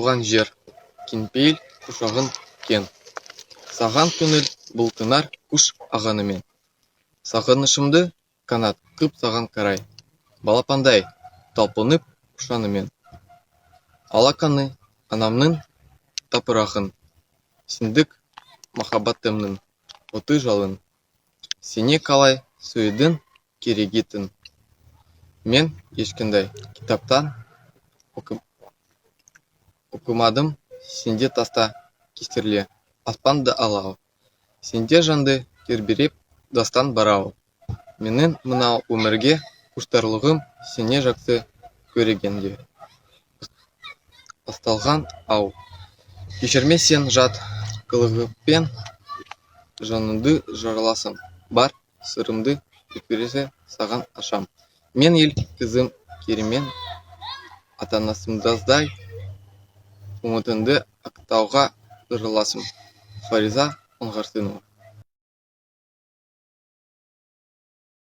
Туған жер, кеңпейіл құшағың кең. Саған көңіл бұлқынар күш ағынымен. Сағынышымды қанат қып саған қарай, балапандай талпынып ұшамын. Алақаны анамның тапырағын, сендік махаббатымның оты жалын. Сені қалай сүюдің керектігін мен ешқандай кітаптан оқымадым. Сенде таста кестелі аспан да алау, сенде жанды тербетер дастан бар-ау. Менің мынау өмірге құштарлығым сені жақсы көргенде басталған-ау. Кешірме сен жат қылығыңмен жанымды жараласаң, бар сырымды жеткізе саған ашам. Мен ел қызын керемін, ата-анасындай үмітіңді ақтауға тырысам. Фариза Оңғарсынова.